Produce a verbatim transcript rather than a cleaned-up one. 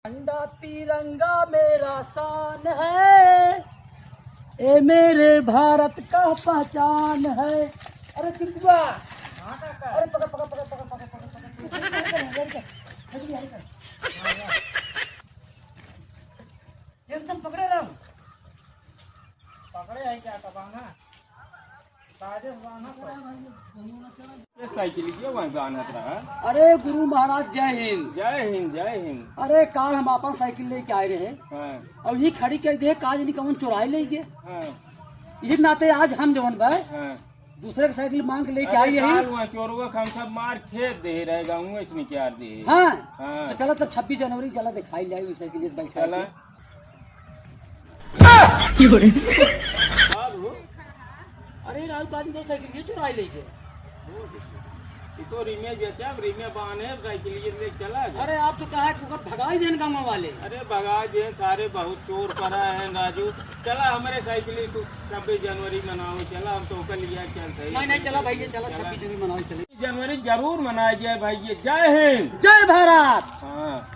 झंडा तिरंगा मेरा शान है, ए मेरे भारत का पहचान है। अरे चिंटुआ, अरे पकड़, पकड़, पकड़। एकदम पकड़े रहो। पकड़े है क्या, कबाना? ताजे बाना तो। ये साइकिल के वहाँ बान्हत रहा। अरे गुरु महाराज, जय हिंद। जय हिंद, जय हिंद। अरे काल हम आपन साइकिल लेके आए रहे। हाँ। और ये खड़ी कर दे, काज नहीं कौन चुराई ले गए। हाँ। इस नाते आज हम जवन बा, हाँ। दूसरे के साइकिल मांग के लेके अरे आई है। काल वहाँ चोरवा के हम सब मार खेद दे रहे, गाँव में इसमें क्या दे। हाँ। हाँ। तो चला तब छब्बीस जनवरी चला दिखाई जाए साइकिल इस बाइक चला। बाबू। अरे राहुल, काजी तो साइकिल ये चुराई लेके। ये तो रिमे बेचा, अब रिमे बांधे, साइकिल ये ले चला गया। अरे आप तो कहा कि ओकर भगाई देन गाँव वाले। अरे भगाई दे, सारे बहुत चोर पड़ा है राजू। चला हमारे साइकिल तू छब्बीस जनवरी मनाओ, चला हम तो ओकर लिया चल सही। नहीं, नहीं, चला भैया, चला, चला। छब्बीस जनवरी मनाओ, चले। जनवरी जरूर मनाया जाए भाई, ये जय हिंद। जय भारत। हाँ।